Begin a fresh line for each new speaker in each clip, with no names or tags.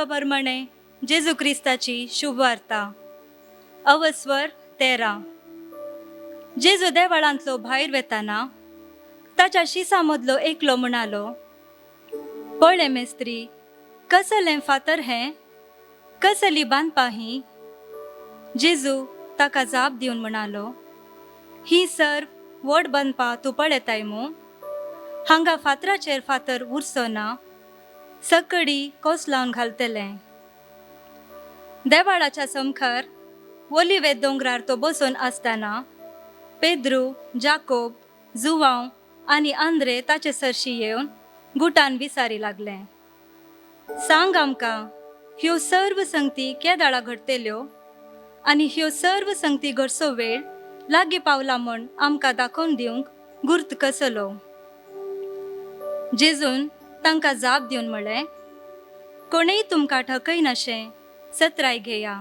मार्का प्रमाणे जेजू क्रिस्ताची शुभवार्ता. अवस्वर 13. जेजू देवाळांतलो भायर वेताना ताच्या शिसा मदलो एकलो म्हणालो, पळय मेस्त्री, कसलें फातर हें, कसली बांदपा ही. जेजू ताका जाप दिवन म्हणालो, ही सर्व व्हड बांदपा तूं पळयताय मू? हांगा फातराचेर फातर उरचो ना, सकडी कोस लावन घालतलें. देवाळाच्या समखार ओलिवे दोंगरार तो बसून आसतना पेद्रू, जाकोब, जुवांव आनी आंद्रे ताचे सरशी येवन गुटान विसारी लागले, सांग आमकां ह्यो सर्व संगती केदाळा घडटेल्यो आनी ह्यो सर्व संगती घडचो वेळ लागीं पावला म्हूण आमकां दाखोवन दिवंक गुर्त कसलो. जेजून तांकां जाप दिवन म्हळें, कोणूय तुमकां ठकयनाशें सत्राय घेया.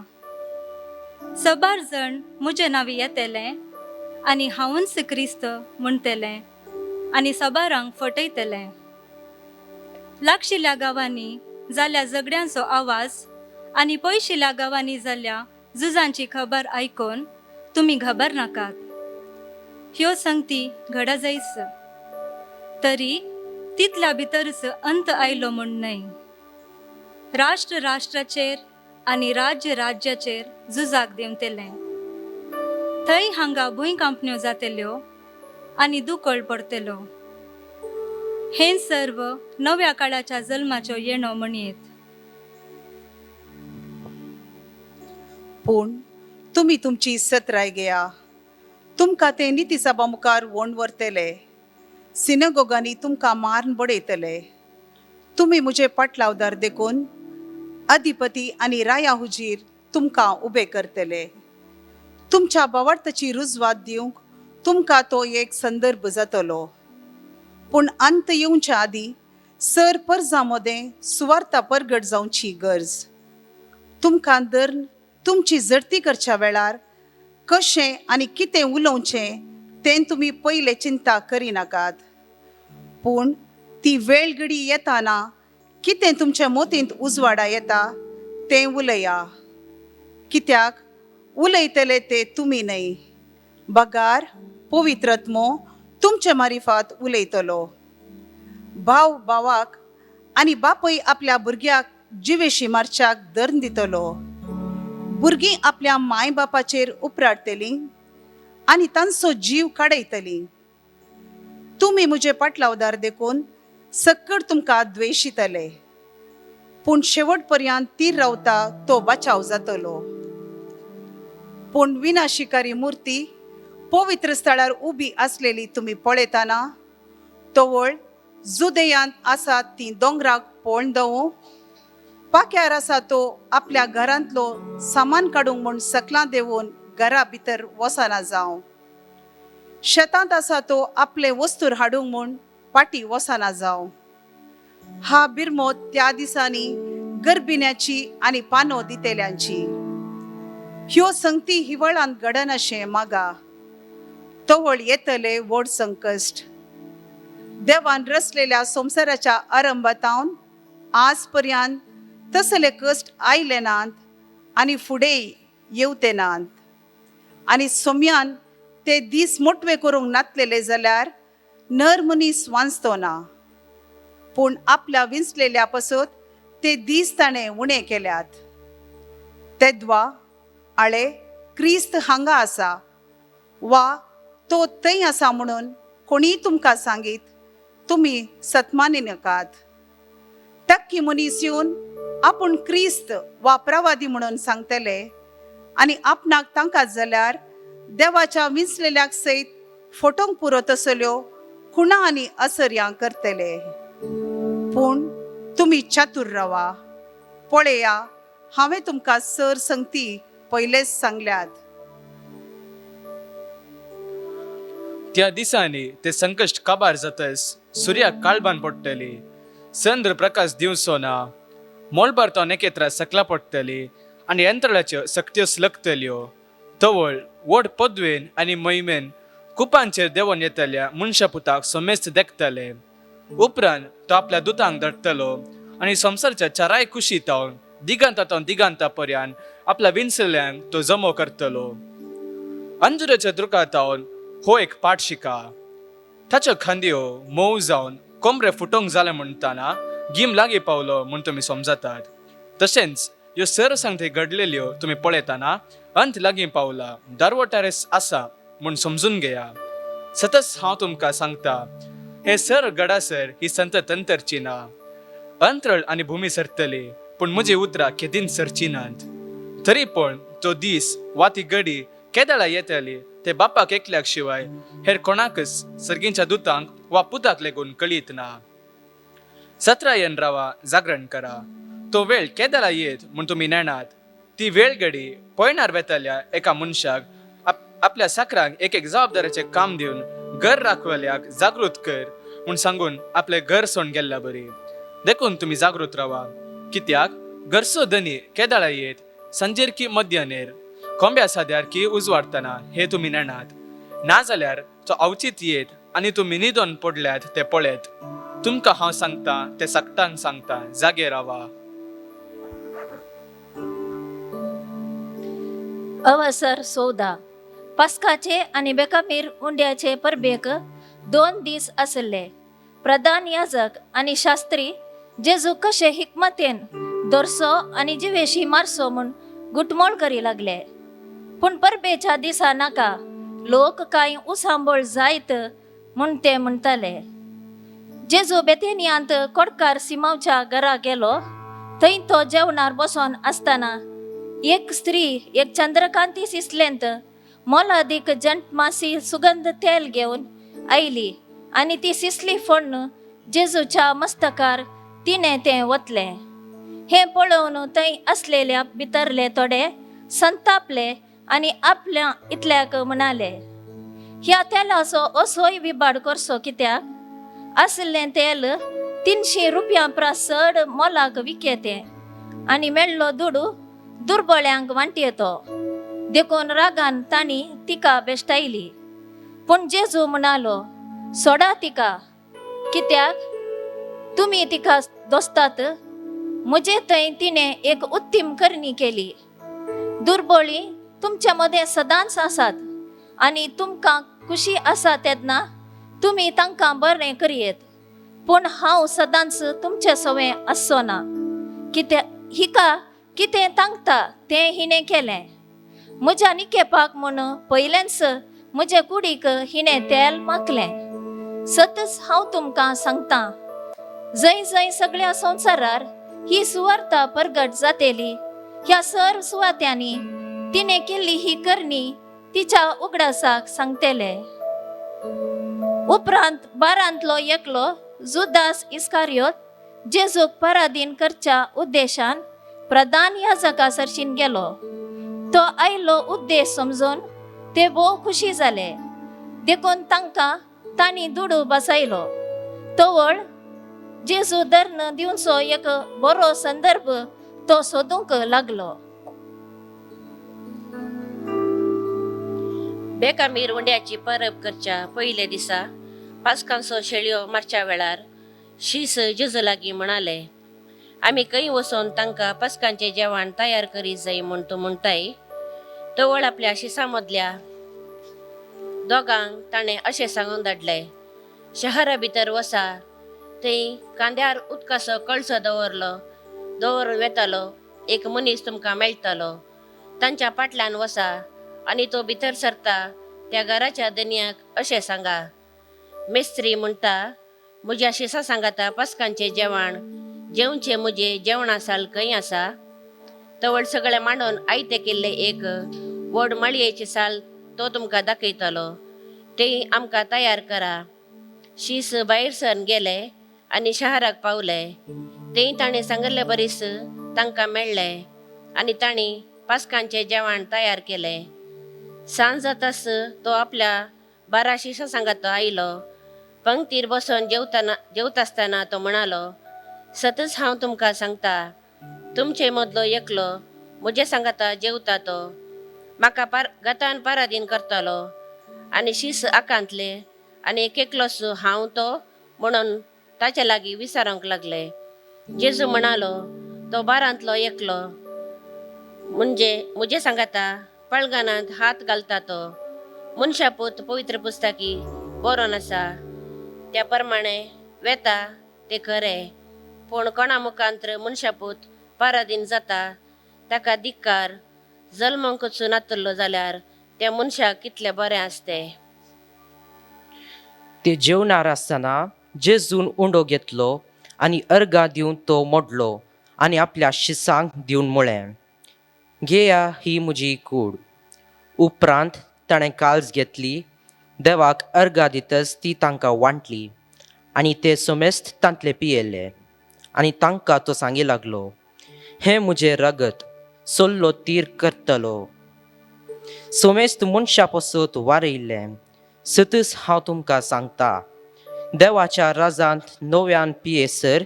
सबार जण म्हजे नांवी येतले आनी हांवूच क्रिस्त म्हणटले आनी सबारांक फटयतले. लागशिल्ल्या गांवांनी जाल्ल्या झगड्यांचो आवाज आनी पयशिल्ल्या गांवांनी जाल्ल्या झुजांची खबर आयकून तुमी घबर नाकात. ह्यो संगती घडा जायच, तरी तितल्या भितरच अंत आयलो म्हूण न्हय. राष्ट्र राष्ट्राचेर आनी राज्य राज्याचेर झुजाक देंवतलें. थंय हांगा भूंयकांपण्यो जातल्यो आनी दुकळ पडटलो. हें सर्व नव्या काळाच्या जल्माच्यो येणो म्हणयेत.
पूण तुमी तुमची सत्राय घेया. तुमकां ते नितीसाबा मुखार वोण व्हरतले, सिनगोगांनी तुमकां मारून बडयतले. तुमी म्हजे पाटलावदार देखून अधिपती आनी राया हुजीर तुमकां उबे करतले. तुमच्या बावार्थाची रुजवात दिवंक तुमकां तो एक संदर्भ जातलो. पूण अंत येवच्या आदीं सर परजा मदें सुवार्ता परगट जावची गरज. तुमकां धरून तुमची जडती करच्या वेळार कशें आनी कितें उलोवचें तें तुमी पयले चिंता करिनाकात. पूण ती वेळ घडी येताना कितें तुमच्या मोतींत उजवाडा येता तें उलया. कित्याक उलयतले ते तुमी न्हय, बगार पवित्रत्मो तुमचे मारिफात उलयतलो. भाव भावाक आनी बापूय आपल्या भुरग्याक जिवेशी मारच्याक धरून दितलो. भुरगीं आपल्या माय बापाचेर उपराटतलीं आनी तांचो जीव काडयतलीं. तुमी म्हजे पाटलावदार देखून सक्कड तुमकां द्वेशितले, पूण शेवट पर्यंत तीर रावता तो बचाव जातलो. पूण विनाशिकारी मूर्ती पवित्र स्थळार उबी आसलेली तुमी पळयतना तवळ जुदेयांत आसात ती दोंगराक पळोवन दवू. पाक्यार आसा तो आपल्या घरांतलो सामान काडूंक म्हूण सकलां देंवून घरा भितर वचना जावं. शेतांत आसा तो आपले वस्तूर हाडूंक म्हूण पाटी वचना जावं. हा बिरमो त्या दिसांनी गर्भिण्याची आनी पानो दितेल्यांची. ह्यो संगती हिवळांत घडनाशें मागा. तवळ येतले व्हड संकश्ट. देवान रचलेल्या संवसाराच्या आरंभातावन आज पर्यंत तसले कश्ट आयले नात आनी फुडें येवते नात. आनी सोम्यान ते दीस मोटवे करूंक नातलेले जाल्यार नर मनीस वांचतो ना. पूण आपल्या विंचलेल्या पसत ते दीस ताणें उणे केल्यात. तेद्वा आळे क्रिस्त हांगा आसा वा तो थंय आसा म्हणून कोणीय तुमकां सांगीत तुमी सतमानी नाकात. टक्की मनीस येवन आपूण क्रिस्त वा प्रवादी म्हणून सांगतले आनी आपणाक तांकां जाल्यार देवाच्या विंचलेल्याक सयत फटोवंक पुरो तसल्यो खुणा आनी असर्यां करतले. पूण तुमी चातूर रावा. पळया, हांवें तुमकां सर संगती पयलेच सांगल्यात.
त्या दिसांनी ते संकश्ट काबार जातस सुर्याक काळबान पडटली, चंद्र प्रकाश दिवचो ना, मोलबार तो नखेत्रां सकला पडटली आनी यंत्रणाच्यो सक्त्यो लगतल्यो. तवळ व्हड पदवेन आनी महिमेन कुपांचेर देंवोन येतल्या मनशापुताक समेस्त देखतले. उपरांत तो आपल्या दुतांक धाडटलो आनी संवसाराच्या चाराय कुशी तावन दिगंतातून दिगंता पर्यान आपल्या विंचल्यांक तो जमो करतलो. अंजुराच्या दुर्गातावन हो एक पाठ शिका. ताच्यो खांदयो मोव जावन कोमरे फुटोंक जालें म्हणटाना गीम लागीं पावलो म्हूण तुमी समजतात. तशेंच ह्यो सर सांगते घडलेल्यो तुमी पळयतना अंत लागीं पावला, दारवटारेस आसा म्हूण समजून घेया. सतच हांव तुमकां सांगता, हे सर गडासर ही संत तंतरची ना. अंतरळ आनी भूमी सरतली, पूण म्हजी उतरां केदीन सरची नात. तरी पण तो दीस वा ती घडी केदळा येतली ते बापाक एकल्याक शिवाय हेर कोणाकच, सर्गींच्या दुतांक वा पुताक लेगून कळीत ना. सत्रायन रावा, जागरण करा. तो वेळ केदळा येत म्हूण तुमी नेणात. ती वेळ घडी पयणार वेतल्या एका मनशाक आपल्या साकरांक एक एक जबाबदाराचें काम दिवन घर राखवल्याक जागृत कर म्हूण सांगून आपलें घर सोडून गेल्ल्या बरी. देखून तुमी जागृत रावा, कित्याक घरचो धनी केदाळा येत, सांजेर की मध्यानेर, कोंब्या साद्यार की उजवाडतना हे तुमी नेणात. नाजाल्यार तो अवचीत येत आनी तुमी न्हिदोन पडल्यात ते पळयत. तुमकां हांव सांगता ते सगटांक सांगता, जागे रावा.
अवसर 14. पास्काचे आनी बेकामीर उंड्याचे परबेक 2 दीस आसले. प्रधान याजक आनी शास्त्री जेजू कशे हिकमतेन धरसो आनी जिवेशी मारसो म्हूण गुटमोळ करी लागले. पूण परबेच्या दिसा नाका, लोक कांय उसांबळ जायत म्हूण ते म्हणटाले. जेजू बेथेनियांत कोडकार सिमावच्या घरा गेलो. थंय तो जेवणार बसोन आसतना एक स्त्री एक चंद्रकांती सिसलेंत मोलादीक जंटमासी सुगंध तेल घेवन आयली आनी ती सिसली फोडून जेजूच्या मस्तकार तिणें तें वतलें. हें पळोवन थंय आसलेल्या भितरले थोडे संतापले आनी आपल्या इतल्याक म्हणाले, ह्या तेलाचो असोय विबाड करचो कित्याक? आशिल्लें तेल 300 रुपयां परस चड मोलाक विकतें आनी मेळ्ळो दुडू दुर्बळ्यांक वांटयेतो. देखून रागान तांणी तिका बेश्टायली. पूण जेजू म्हणालो, सोडा तिका, कित्याक तुमी तिका दोस्तात? म्हजे थंय तिणें एक उत्तीम करणी केली. दुर्बळी तुमच्या मदें सदांच आसात आनी तुमकां खुशी आसा तेन्ना तुमी तांकां बरें करयेत, पूण हांव सदांच तुमचे सवें आसचो ना. कित्या हिका कितें तांकता तें हिणें केलें. म्हज्या निकेपाक म्हूण पयलेंच म्हजे कुडीक हिणें तेल माखलें. सतच हांव तुमकां सांगता, जंय जंय सगळ्या संवसारार ही सुवार्ता परगट जातेली, ह्या सर सुवात्यांनी तिणें केल्ली ही करणी तिच्या उगडासाक सांगतले. उपरांत बारांतलो एकलो जुदास इस्कारियोत जेजूक पराधीन करच्या उद्देशान प्रधान याजका सरशीन गेलो. तो आयलो उद्देश समजून ते भोव खुशी जाले. देखून तांकां तांणी दुडू बसयलो. तवळ जेजू धर्ण दिवचो एक बरो संदर्भ तो सोदूंक लागलो.
बेकामीर उंड्याची परब करच्या पयल्या दिसा पास्कांचो शेळयो मारच्या वेळार शीस जेजू लागीं म्हणाले, आमी खंय वचोन तांकां पास्कांचें जेवण तयार करीत जाय म्हूण तूं म्हणटाय? तवळ आपल्या शिसां मदल्या दोगांक ताणें अशें सांगून धाडलें, शहरा भितर वसा, थंय कांद्यार उदकाचो कळसो दवरलो दवरून वेतालो एक मनीस तुमकां मेळटलो. तांच्या फाटल्यान वसा आनी तो भितर सरता त्या घराच्या धनयाक अशें सांगा, मेस्त्री म्हणटा म्हज्या शिसां सांगाता पास्कांचें जेवण जेवचें म्हजें जेवणा साल खंय आसा? तवळ सगळें मांडून आयतें केल्लें एक व्हड माळयेची साल तो तुमकां दाखयतलो, तें आमकां तयार करा. शीस भायर सरून गेले आनी शहराक पावले. तें ताणें सांगिल्ले बरीच तांकां मेळ्ळें आनी तांणी पास्कांचें जेवण तयार केलें. सांज जातास तो आपल्या 12 शिसां सांगात आयलो. पंक्तीर बसून जेवतासतना तो म्हणालो, सतच हांव तुमकां सांगता, तुमचे मदलो एकलो म्हजे सांगाता जेवता तो म्हाका गतान पराधीन करतलो. आनी शीस आकांतले आनी एक एकलोच हांव तो म्हणून ताच्या लागीं विचारूंक लागले. जेजू म्हणालो, तो बारांतलो एकलो म्हणजे म्हजे सांगाता पळगानांत हात घालता तो मनशापूत पवित्र पुस्तकी बरोवन आसा त्या प्रमाणे वेता ते खरें पूण कोणा मुखांत्र मनशापूत पारादीन जाता ताका धिक्कार जल्मांकूच नातल्लो जाल्यार त्या मनशाक कितलें बरें आसतें.
ते जेवणार आसतना जेजून उंडो घेतलो आनी अर्गां दिवन तो मोडलो आनी आपल्या शिसांक दिवन म्हळें, घेया ही म्हजी कूड. उपरांत ताणें काल्स घेतली, देवाक अर्गां दितच ती तांकां वांटली आनी ते समेस्त तांतले पियेले. आनी तांकां तो सांगी लागलो, हें म्हजें रगत सोल्लो तीर करतलो, समेस्त मनशा पसत वारयल्लें. सतच हांव तुमकां सांगता, देवाच्या राजांत नव्यान पियेसर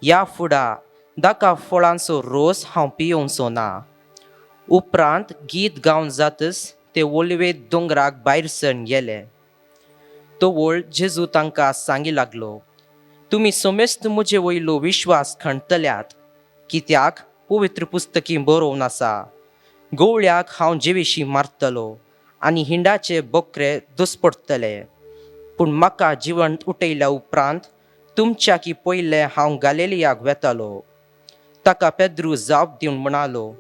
ह्या फुडा दाका फळांचो रोस हांव पियोवचो ना. उपरांत गीत गावन जातच ते ओलिवे दोंगराक भायर सरून गेले. तो वळ जेजू तांकां सांगी लागलो, तुमी समेस्त म्हजे वयलो विश्वास खणतल्यात, कित्याक पवित्र पुस्तकी बरोवन आसा, गवळ्याक हांव जेविशीं मारतलो आनी हिंडाचे बोकरे दुस्पडटले. पूण म्हाका जिवंत उठयल्या उपरांत तुमच्या की पयलें हांव गालेलियाक वेतालो. ताका पेद्रू जाप दिवन म्हणालो,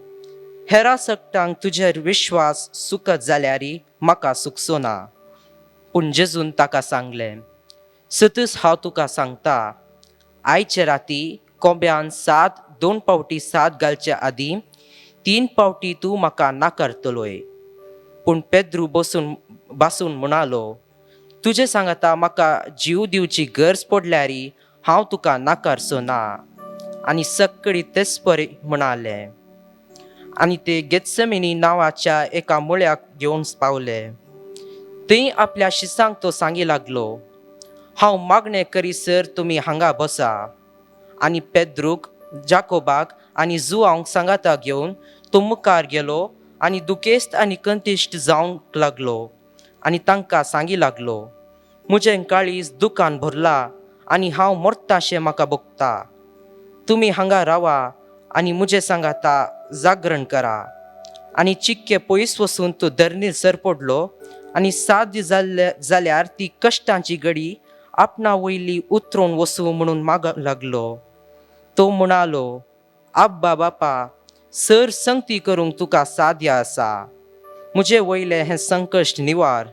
हेरा सगटांक तुजेर विश्वास सुकत जाल्यारी म्हाका सुकचो ना. पूण जेजून ताका सांगलें, सतच हांव तुका सांगता, आयचे राती कोंब्यान सात दोन पावटी सात घालचे आदीं 3 पावटी तूं म्हाका नाकारतलोय. पूण पेद्रू बसून बासून म्हणालो, तुजे सांगाता म्हाका जीव दिवची गरज पडल्यारी हांव तुका नाकारचो ना. आनी सक्कडी तेच परी म्हणाले. आनी ते गेत्समिनी नांवाच्या एका मुळ्याक घेवन पावले. थंय आपल्या शिसांक तो सांगी लागलो, हांव मागणें करीसर तुमी हांगा बसा. आनी पेद्रूक, जाकोबाक आनी जुआंक सांगाता घेवन तो मुखार गेलो आनी दुखेस्त आनी कंतिश्ट जावंक लागलो आनी तांकां सांगी लागलो, म्हजें काळीज दुकान भरला आनी हांव मरताशें म्हाका भोगता. तुमी हांगा रावा आनी म्हजें सांगाता जागरण करा. आनी चिक्के पयस वचून तो धरणीर सर पडलो आनी साद जाल्ले जाल्यार ती कश्टांची गडी आपणा वयली उतरून वचूं म्हणून माग लागलो. तो म्हणालो, आब्बा बापा, सर संगती करूंक तुका साध्य आसा, म्हजे वयलें हें संकश्ट निवार,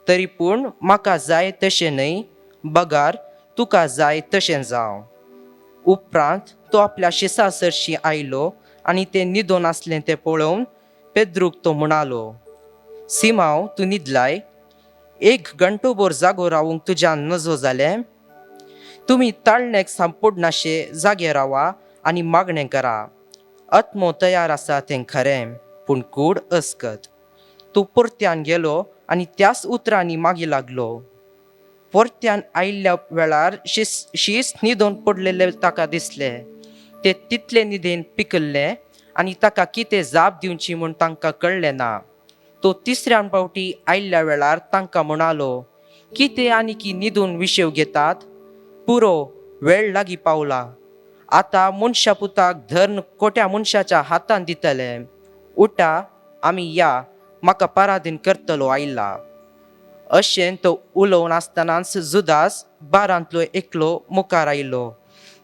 तरी पूण म्हाका जाय तशें न्हय, बगार तुका जाय तशें जावं. उपरांत तो आपल्या शिसा सरशीं आयलो आनी तें न्हिदोन आसलें तें पळोवन पेद्रूक तो म्हणालो, सिमांव, तूं न्हिदलाय? एक घंटोभर जागो रावूंक तुज्यान नजो जालें? तुमी ताळणेक सांपडनाशे जागे रावा आनी मागणें करा. आत्मो तयार आसा तें खरें, पूण कूड अस्कत. तूं परत्यान गेलो आनी त्याच उतरांनी मागी लागलो. परत्यान आयिल्ल्या वेळार शीस न्हिदोन पडलेले ताका दिसले. ते तितले न्हिदेन पिकल्ले आनी ताका कितें जाप दिवची म्हूण तांकां कळ्ळें ना. तो तिसऱ्यान पावटी आयिल्ल्या वेळार तांकां म्हणालो, कितें आनी की न्हिदून विशेव घेतात? पुरो, वेळ लागीं पावला. आतां मनशा पुताक धर्न कोट्या मनशाच्या हातान दितले. उठा, आमी या, म्हाका पराधीन करतलो आयला. अशें तो उलोवन आसतनाच जुदास बारांतलो एकलो मुखार आयलो.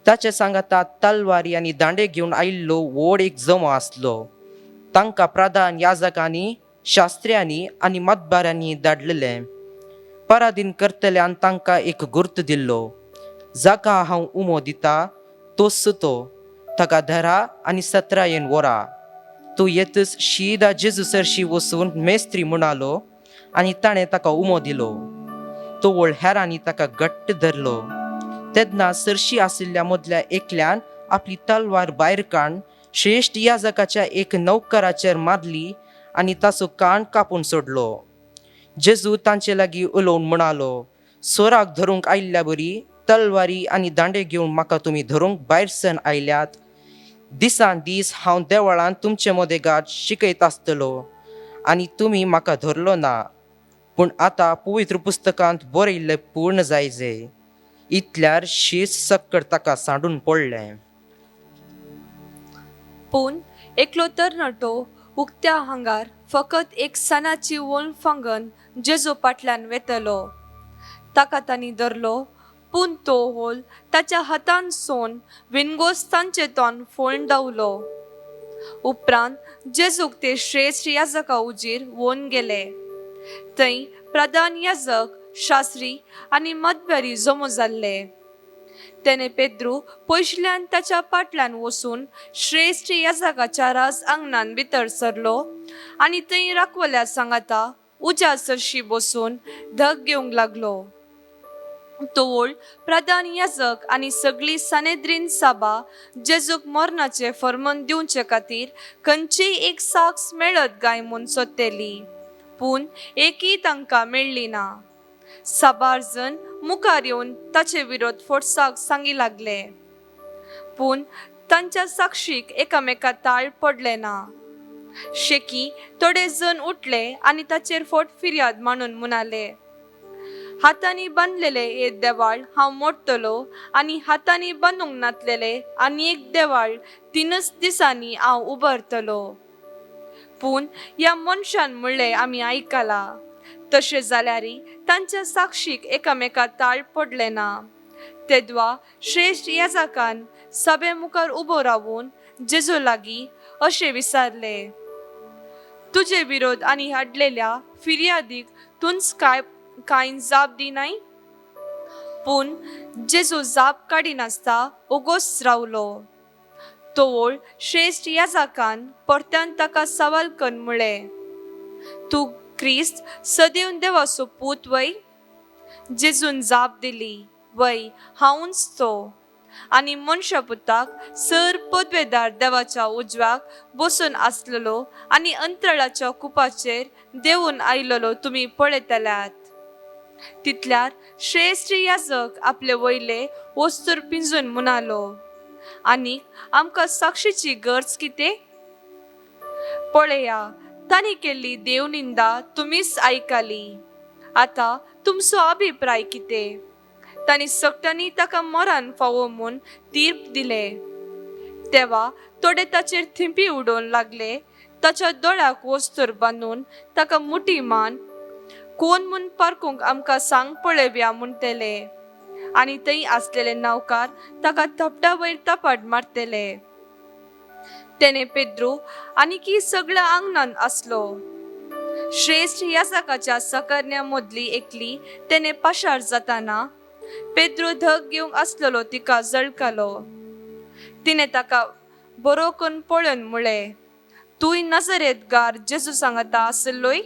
ताचे सांगाता तलवारी आनी दांडे घेवन आयिल्लो व्हड एक जमो आसलो. तांकां प्रधान याजकांनी, शास्त्र्यांनी आनी मतबारांनी धाडलेले. पराधीन करतल्यान तांकां एक गुर्त दिल्लो, जाका हांव उमो दिता तोच तो, ताका धरा आनी सत्रायेन व्हरा. तो येतच शीदा जेजू सरशी वचून मेस्त्री म्हणालो आनी ताणें ताका उमो दिलो. तो वळ हेरांनी ताका घट्ट धरलो. तेन्ना सरशी आशिल्ल्या मदल्या एकल्यान आपली तलवार भायर काडून श्रेश्ठ याजकाच्या एक नौकराचेर मारली आनी ताचो कान कापून सोडलो. जेजू तांचे लागीं उलोवन म्हणालो, सोराक धरूंक आयिल्ल्या बरी तलवारी आनी दांडे घेवन म्हाका तुमी धरूंक भायर सरून आयल्यात. दिसान दीस हांव देवळांत तुमचे मदेगात शिकयत आसतलो आनी तुमी म्हाका धरलो ना. पूण आतां पवित्र पुस्तकांत बरयल्लें पूर्ण जायजे. इतल्यार शीस सक्कड ताका सांडून पडलें.
पूण एकलो तरणाटो उक्त्या हांगार फकत एक सणाची वोल फांगन जेजू फाटल्यान वेतलो. ताका तांणी धरलो, पूण तो होल ताच्या हातान सोन विनगोस तांचे तोंड फोळून धांवलो. उपरांत जेजूक ते श्रेश्ठ याजका उजीर वोन गेले. थंय प्रधान याजक, शास्त्री आनी मतबेरी जमो जाल्ले. तेणे पेद्रू पयशिल्ल्यान ताच्या फाटल्यान वचून श्रेश्ठ याजकाच्या राज आंगणान भितर सरलो आनी थंय राखवल्या सांगाता उज्या सरशी बसून धग घेवंक लागलो. तोवळ प्रधान याजक आनी सगळी सानेद्रीन साबा जेजूक मरणाचें फर्मन दिवचे खातीर खंयचीय एक साक्ष मेळत काय म्हूण सोदतेली, पूण एकय तांकां मेळ्ळी ना. साबार जण मुखार येवन ताचे विरोध फोटसाक सांगी लागले, पूण तांच्या साक्षीक एकामेका ताळ पडले ना. शेकी थोडे जण उठले आनी ताचेर फोट फिर्याद मांडून म्हणाले, हातांनी बांदलेले एक देवाळ हांव मोडटलो आनी हातांनी बांदूंक नातलेले आनी एक देवाळ 3 दिसांनी हांव उबारतलो. पूण ह्या मनशान म्हणलें आमी आयकलां. तशें जाल्यारय तांच्या साक्षीक एकामेका ताळ पडलें ना. तेदवा श्रेश्ठ याजकान सभे मुखार उबो रावून जेजू लागीं अशें विचारलें, तुजे विरोध आनी हाडलेल्या फिर्यादीक तूंच कांय कांय जाप दिनाय? पूण जेजू जाप काडिनासता ओगोच रावलो. तोवळ श्रेश्ठ याजकान परत्यान ताका सवाल करून म्हळें, तूं क्रिस्त सदैव देवाचो पूत वय? जेजून जाप दिली, वय, हांवूच तो. आनी मनशा पुताक सर पदवेदार देवाच्या उजव्याक बसून आसलेलो आनी अंतराळाच्या कुपाचेर देंवून आयलेलो तुमी पळयतल्यात. तितल्यार श्रेश्ठ याजक आपले वयले वस्तूर पिंजून म्हणालो, आनीक आमकां साक्षीची गरज कितें? पळया, तांणी केल्ली देवनिंदा तुमीच आयकली. आतां तुमचो अभिप्राय कितें? तांणी सगळ्यांनी ताका मरण फावो म्हूण तीर्प दिले. तेवा थोडे ताचेर थिंपी उडोवन लागले, ताच्या दोळ्याक वस्तूर बांदून ताका मुठी मान कोण म्हूण पारखूंक आमकां सांग पळोवया म्हणटले. आनी थंय आसलेले नावकार ताका थपटा वयर थपाट मारतले. तेणे पेद्रू आनीकी सगळ्या आंगणान आसलो. श्रेश्ठ याजकाच्या सकरण्या मदली एकली तेणे पाशार जाताना पेद्रू धग घेवंक आसलेलो तिका जळकालो. तिणें ताका बरो करून पळोवन म्हळें, तूंय नजरेंत जेजू सांगता आसलोय?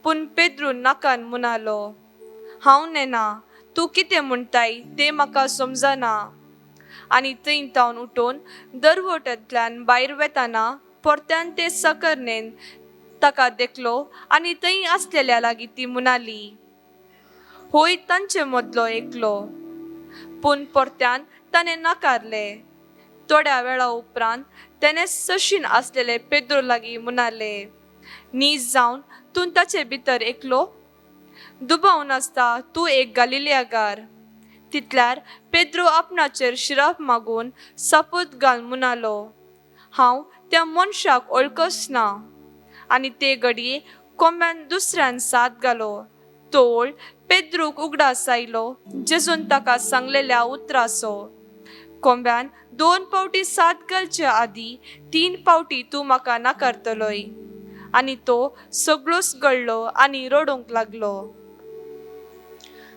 पूण पेद्रू नाकान म्हणालो, हांव नेना, तूं कितें म्हणटाय तें म्हाका समजना. आनी थंय तावन उठून दरवट्यांतल्यान भायर वेताना परत्यान ते सकरणेन ताका देखलो आनी थंय आसलेल्या लागीं ती म्हणाली, होय तांचे मदलो एकलो. पूण परत्यान ताणें नाकारलें. थोड्या वेळा उपरांत तेणें सशीन आसलेले पेद्रो लागीं म्हणाले, नीज जावन तूं ताचे भितर एकलो? दुबाव नासता तूं एक गालिलियागार. तितल्यार पेद्रो आपणाचेर शिराप मागून सापूत घाल म्हणालो, हांव त्या मनशाक वळखच ना. आनी ते घडये कोंब्यान दुसऱ्यान साथ घालो. तोळ पेद्रूक उगडास आयलो जेजून ताका सांगलेल्या उतराचो, कोंब्यान 2 पावटी साथ घालचे आदीं 3 पावटी तूं म्हाका नाकारतलोय. आनी तो सगळोच गळ्ळो आनी रडूंक लागलो.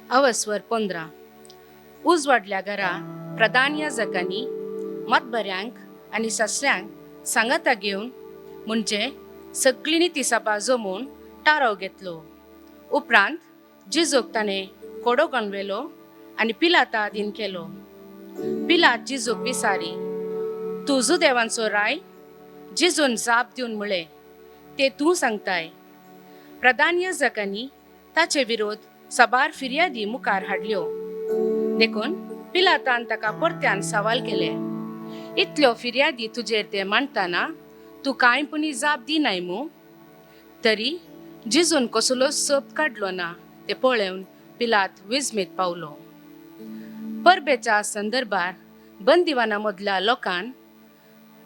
अवस्वर 15. उजवाडल्या घरा प्रधान याजकांनी मतबऱ्यांक आनी सासऱ्यांक सांगाता घेवन म्हणजे सगळींनी ती सभा जमून थाराव घेतलो. उपरांत जिजूक ताणें कोडोगण व्हेलो आनी पिलाता आदीन केलो. पिलात जिजूक विसारी, तूं जुदेवांचो राय? जिजून जाप दिवन म्हळें, ते तूं सांगताय. प्रधान याजकांनी ताचे विरोध साबार फिर्यादी मुखार हाडल्यो. देखून पिलातान ताका परत्यान सवाल केले, इतल्यो फिर्यादी तुजेर ते मांडटाना तूं कांय पुणी जाप दिनाय मू? तरी जिजून कसलोच सोप काडलो ना ते पळोवन पिलात विजमीत पावलो. परबेच्या संदर्भार बंदिवाना मदल्या लोकान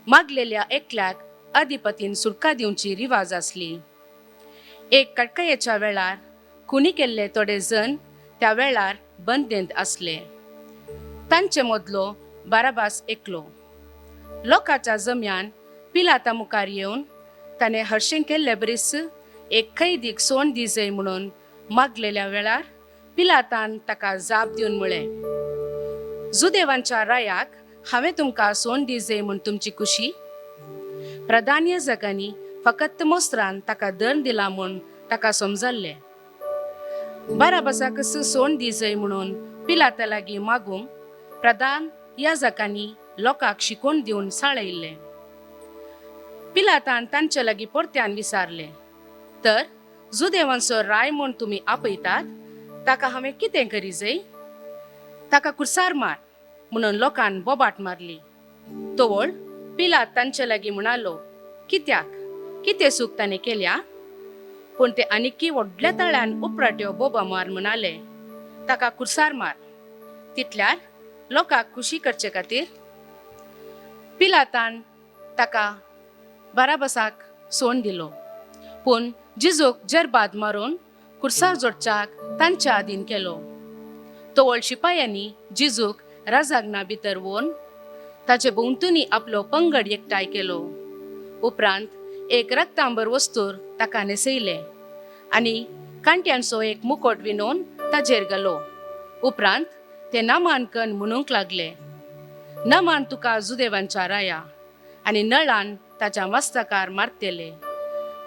मागलेल्या एकल्याक अधिपतीन सुटका दिवची रिवाज आसली. एक कडकयेच्या वेळार खुनी केल्ले थोडे जण त्या वेळार बंदेंत आसले. तांचे मदलो बाराबास एकलो. लोकांच्या जम्यान पिलाता मुखार येवन ताणें हरशीं केल्ले बरीच एक कैदीक सोण दी जाय म्हणून मागलेल्या वेळार पिलातान ताका जाप दिवन म्हळें, जुदेवांच्या रायाक हांवें तुमकां सोण दी जाय म्हूण तुमची खुशी? प्रधान याजकांनी फकत मोस्त्रान ताका दंड दिला म्हूण ताका समजल्लें. बाराबासाक सोण दी जाय म्हणून पिलाता लागीं मागूंक प्रधान याजकांनी लोकांक शिकोवन दिवन साळयल्लें. पिलातान तांचे लागीं परत्यान विचारलें, तर जुदेवांचो राय म्हूण तुमी आपयतात ताका हांवें कितें करी जाय? ताका कुर्सार मार म्हणून लोकान बोबाट मारली. तवळ पिलात तांचे लागीं म्हणालो, कित्याक, कितें चूक ताणें केल्या? पूण ते आनीकी व्हडल्या तळ्यान उपराट्यो बोबा मार म्हणाले, ताका कुर्सार मार. तितल्यार लोकांक खुशी करचे खातीर पिलातान ताका बाराबसाक सोण दिलो, पूण जिजूक जरबाद मारून कुर्सार जोडच्याक तांच्या आदीन केलो. तवळ शिपायांनी जिजूक राजागना भितर वोन ताचे भोंवतणी आपलो पंगड एकठांय केलो. उपरांत एक रक्तांबर वस्तूर ताका न्हेसयलें आनी कांट्यांचो एक मुकोट विणोवन ताजेर घालो. उपरांत ते नामांकन म्हणूंक लागले, नमान तुका जुदेवांच्या राया, आनी नळान ताच्या मस्तकार मारतले,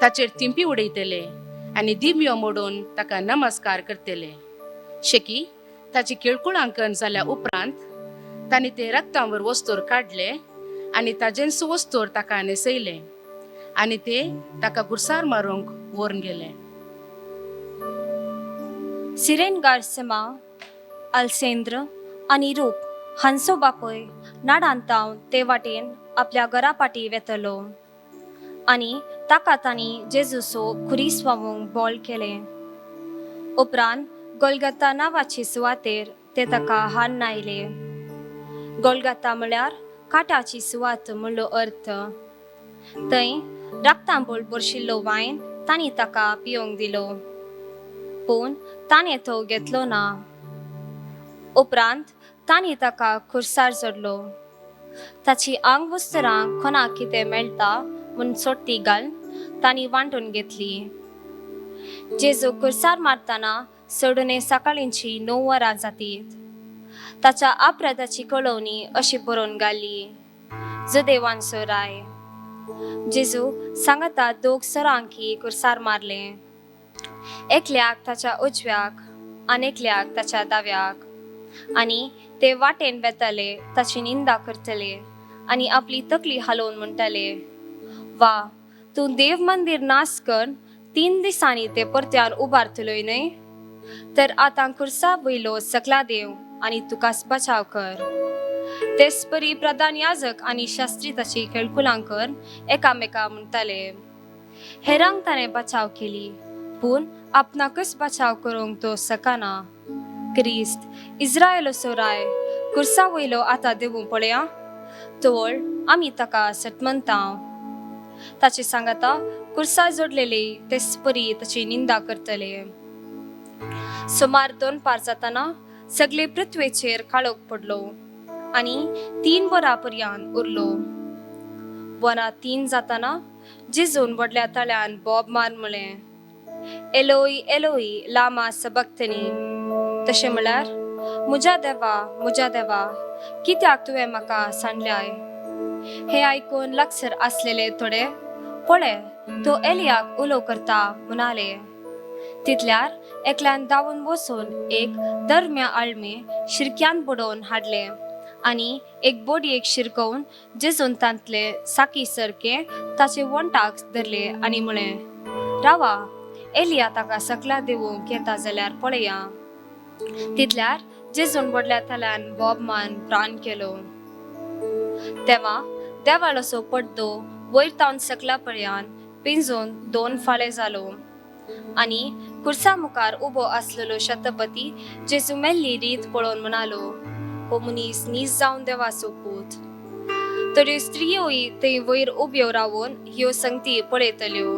ताचेर थिंपी उडयतले आनी दिमयो मोडून ताका नमस्कार करतले. शेकी ताची किळकुळांकन जाल्या उपरांत तांणी ते रक्तांवर वस्तूर काडले आनी ताजेंच वस्तूर ताका न्हेसयलें आनी ते ताका गुरसार मारूंक व्हरून गेले.
सिरेन गार्समा, आलसेंद्र आनी रूप हांचो बापूय नाडांत तावन ते वाटेन आपल्या घरा पाटी वेतलो आनी ताका तांणी जेजूचो खुरीस व्हांवूंक बोल केलें. उपरांत गोलगत्ता नांवाचे सुवातेर ते ताका हाडून आयले. गोलगत्ता म्हळ्यार काट्याची सुवात म्हणलो अर्थ. थंय रक्तांबोळ भरशिल्लो वायन तांणी ताका पिवंक दिलो, पूण ताणें तो घेतलो ना. उपरांत तांणी ताका खुर्सार चडलो. ताची आंगवस्त्रां कोणाक कितें मेळटा म्हूण सोडटी घालून तांणी वांटून घेतली. जेजू खुर्सार मारतना चडुणे सकाळींची 9 वरां जातीत. ताच्या अपराधाची कळोवणी अशी बरोवन घाली, जुदेवांचो राय. जेजू सांगाता दोग सरांकी खुर्सार मारले, एकल्याक ताच्या उजव्याक आनी एकल्याक ताच्या दाव्याक, आनी ते वाटेन वेताले, ताची निंदा करतले आनी आपली तकली हालोवन म्हणटाले, वा तूं देव मंदीर नाश कर, 3 दिसांनी ते परत्यान उबारतलोय न्हय? तर आतां खुर्सा वयलो सकला देव आनी तुकाच बचाव कर. तेच परी प्रधान याजक आनी शास्त्री ताची खेळकुलां कर एकामेका म्हणटाले, हेरांक ताणें बचाव केली, पूण आपणाकच बचाव करूंक तो सकाना. क्रिस्त इस्रायलाचो राय खुर्सा वयलो आतां देवूं पळया, तवळ आमी ताका सटमनता. ताचे सांगाता खुर्सा जोडलेले तेच परी ताची निंदा करतले. सुमार 2 पार जातना सगळे पृथ्वेचेर काळोख पडलो आनी 3 वरां पर्यंत उरलो. वरां 3 जातना जेजून व्हडल्या ताळ्यान बोब मार म्हळें, एलोई एलोई लामा सबक्तनी, तशें म्हळ्यार म्हज्या देवा म्हज्या देवा कित्याक तुवें म्हाका सांडल्याय? हें आयकून लागसर आसलेले थोडे पळय तो एलियाक उलो करता म्हणाले. तितल्यार एकल्यान धांवून वचून एक दर्म्या आळमे शिरक्यान बुडोवन हाडले आनी एक बोडयेक शिरकोवन जेजून तांतले साकी सारके ताचे वंटाक धरले आनी म्हळें, रावा, एलिया ताका सकला देवूंक येता जाल्यार पळया. तितल्यार जेजून व्हडल्या ताल्यान बोब मान प्राण केलो. तेवा देवाळाचो पड्डो वयर तावन सकला पर्यंत पिंजून 2 फाळे जालो आनी खुर्सा मुखार उबो आसलेलो शतपती जेजू मेल्ली रीत पळोवन म्हणालो, हो मनीस नीज जावन देवाचो पूत.
थोड्यो स्त्रियोय थंय वयर उब्यो रावन ह्यो संगती पळयतल्यो.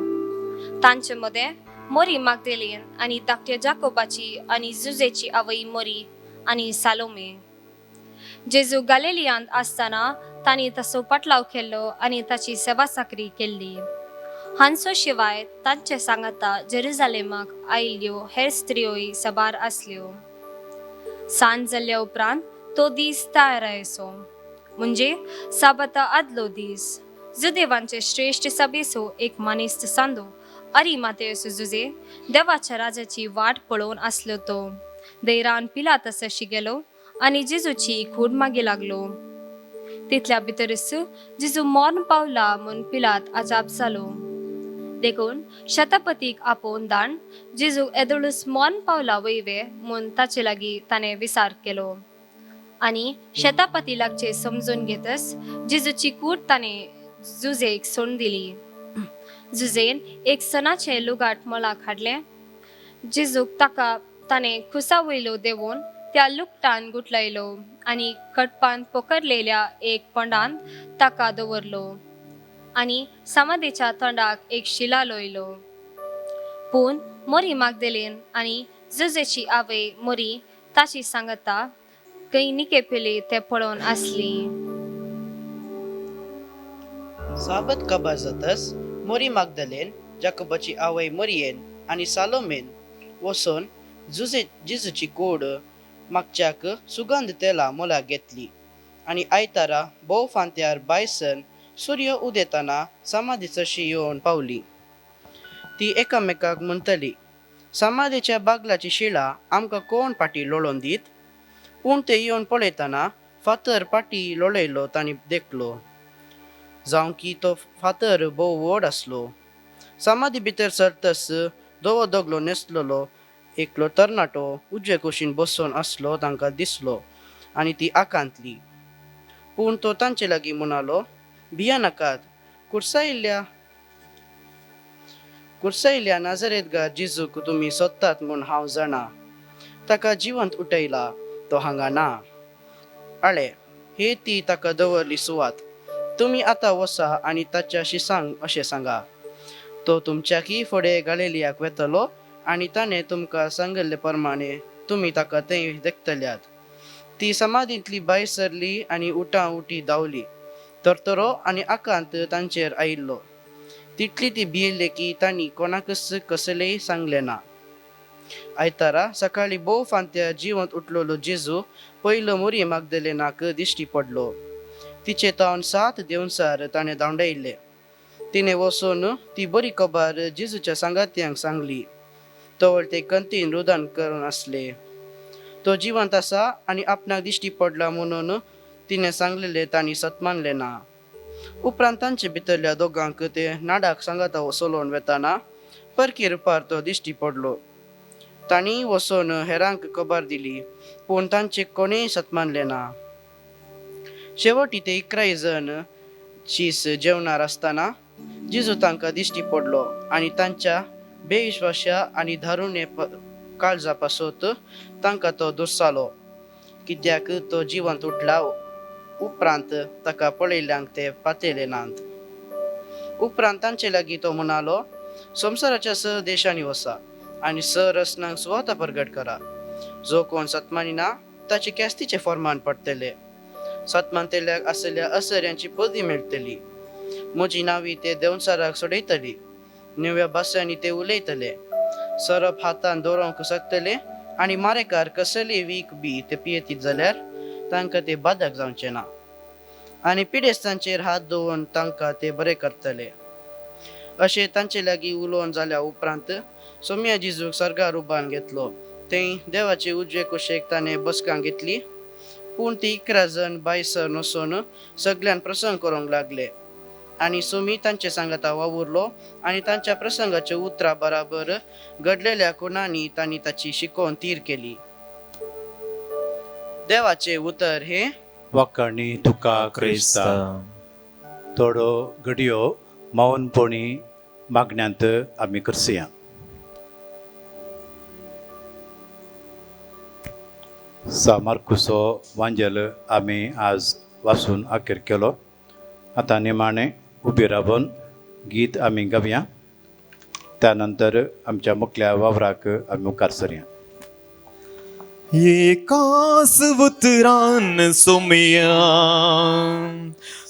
तांचे मदें मोरी मागदेलीन आनी धाकट्या जाकोबाची आनी जुजेची आवय मोरी आनी सालोमे. जेजू गालेलियांत आसतना तांणी ताचो पाटलाव केल्लो आनी ताची सेवा चाकरी केल्ली. हांचो शिवाय तांचे सांगाता जेरुजालेमाक आयिल्ल्यो हेर स्त्रियोय साबार आसल्यो. सांज जाल्ल्या उपरांत तो दीस तयार आयसो, म्हणजे साबाता आदलो दीस. जुदेवांचे श्रेश्ठ सभेचो एक मानेस्त सांदो अरिमातेयसो जुजे देवाच्या राजाची वाट पळोवन आसलो. तो दैरान पिलातासशी गेलो आनी जेजूची कूड मागी लागलो. तितल्या भितरच जेजू मरण पावला म्हूण पिलात अजाप जालो. देखून शतपतीक आपोवन दाण जेजू येदोळूच मरण पावला वयवे म्हूण ताचे लागीं ताणें विचार केलो आनी शेतापती लागचे समजून घेतच जेजूची कूड ताणें जुजेक सोडून दिली. जुजेन एक सणाचें लुगाट मळाक हाडलें. जेजूक ताका ताणें खुसा वयलो देंवोवन त्या लुगटान गुटलायलो आनी खटपान पोखरलेल्या एक पंडान ताका दवरलो आनी समाधीच्या तोंडाक एक शिला लोयलो. पूण मोरी मागदेलेन आनी जुजेची आवय मोरी ताची सांगता खंय निके पेले ते पळोवन आसली.
साबत काबार जातस मोरी मागदलेन, जाकोबाची आवय मोरयेन आनी सालोमेन वचून जुजे जेजूची कूड मागच्याक सुगंध तेलां मोलाक घेतली आनी आयतारा भोव फांत्यार बायसन सूर्य उदेताना समाधीचशी येवन पावली. ती एकामेकाक म्हणटली, समाधीच्या बागलाची शिळा आमकां कोण फाटी लोळोवन दीत? पूण ते येवन पळयतना फातर फाटी लोळयलो तांणी देखलो, जावं की तो फातर भोव व्हड आसलो. समाधी भितर सरतस धवो दगलो न्हेसलेलो एकलो तरणाटो उजवे कुशीन बसून आसलो तांकां दिसलो आनी ती आकांतली. पूण तो तांचे लागीं म्हणालो, भिया नाकात, कुर्सायिल्ल्या नाजरेतगार जेजूक तुमी सोदतात म्हूण हांव जाणा. ताका जिवंत उठयला, तो हांगा ना. आळे हे ती ताका दवरली सुवात. तुमी आतां वसा आनी ताच्या शिसांक अशें सांगा, तो तुमच्याकी फुडें गालिलियाक वेतलो आनी ताणें तुमकां सांगिल्ले प्रमाणे तुमी ताका थंय देखतल्यात. ती समाधींतली भायर सरली आनी उठा उठी धांवली. तरतरो आनी आकांत तांचेर आयिल्लो. तितली ती भियेल्ली की तांणी कोणाकच कसलेंय सांगलें ना. आयतारा सकाळीं भोव फांत्यार जिवंत उठलेलो जेजू पयलो मोरी मागदलेनाक दिश्टी पडलो. तिचे तावन 7 देवसार ताणें धांवडायिल्ले. तिणें वचून ती बरी खबर जेजूच्या सांगात्यांक सांगली. तवळ ते कंतीन रुदन करून आसले. तो जिवंत आसा आनी आपणाक दिश्टी पडला म्हणून तिणें सांगलेलें तांणी सत मानलें ना. उपरांत तांचे भितरल्या दोगांक ते नाडाक सांगाता चलोवन वेताना परकी रुपार तो दिश्टी पडलो. तांणी वचून हेरांक खबर दिली, पूण तांचे कोणेय सत मानलें ना. शेवटी ते 11 जण शीस जेवणार आसतना जेजू तांकां दिश्टी पडलो आनी तांच्या बेविश्वास्या आनी धारुणे काळजा पासत तांकां तो दुस्सालो, कित्याक तो जिवंत उठला उपरांत ताका पळयल्ल्यांक ते पातेले नात. उपरांत तांचे लागीं तो म्हणालो, संवसाराच्या 6 देशांनी वसा आनी 6 रसनांक सुवाता प्रगट करा. जो कोण सतमानिना ताचे कॅस्तीचें फॉर्मान पडटले. सतमानतेल्याक आसलेल्या असऱ्यांची पदवी मेळटली. म्हजी नांवी ते देंवचाराक सोडयतली. नव्या भासांनी ते उलयतले. सरप हातान दवरूंक शकतले आनी मारेकार कसलेय वीख बी ते पियेतीत जाल्यार तांकां ते बादक जावचें ना आनी पिडेस्तांचेर हात दवरून तांकां ते बरे करतले. अशें तांचे लागीं उलोवन जाल्या उपरांत सोम्या जेजूक सर्गार उबारून घेतलो. थंय देवाचे उजवे कुशेक ताणें बसकां घेतली. पूण ती 11 जण भायसर वचून सगळ्यान प्रसंग करूंक लागले आनी सोमी तांचे सांगाता वावुरलो आनी तांच्या प्रसंगाच्या उतरां बराबर घडलेल्या खुणांनी तांणी ताची शिकोवन तीर केली. देवाचें उतर हें
वाकाणी तुका क्रिस्ता. थोडो घडयो मौनपणी मागण्यांत आमी करसया. सा मार्कुसो वांजेल आमी आज वाचून अखेर केलो. आतां निमाणें उबी रावन गीत आमी गावया, त्या नंतर आमच्या मुखल्या वावराक आमी मुखार सरया.
एकास उतरान सोमया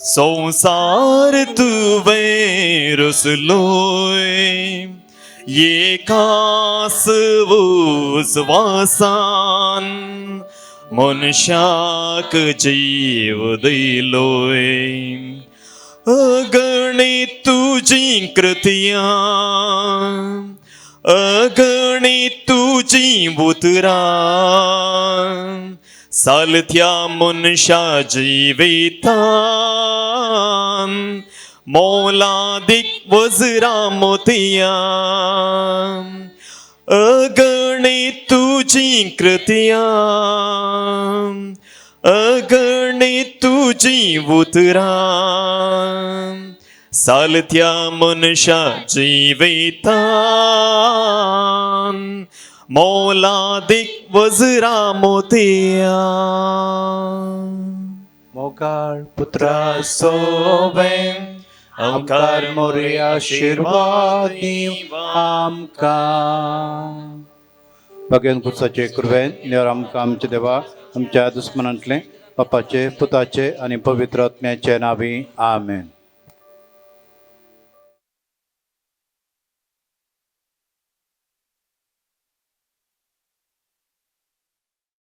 संवसार तुवें रचलोय, एकास उजवासान मनशाक जीव दिलोय. अगणित तुजी कृतियां, अगणित तुजी उतरां, सालत्या मनशा जिवितान मोलादीक वज्रां मोतयां. अगणित तुजी कृतियां, अगणित तुजी उतरां, सालत्या मनशा जिवितान मोलादीक वज्रां मोतयां.
मोगाळ पुत्रा सोबें आमकार मोरे आशिर्वाद दीव आमकां. भगेन कुसाचे कृपेन निवर आमकां आमच्या देवा आमच्या दुस्मनांतलें बापाचे पुताचे आनी पवित्र आत्म्याचे नांवी आमेन.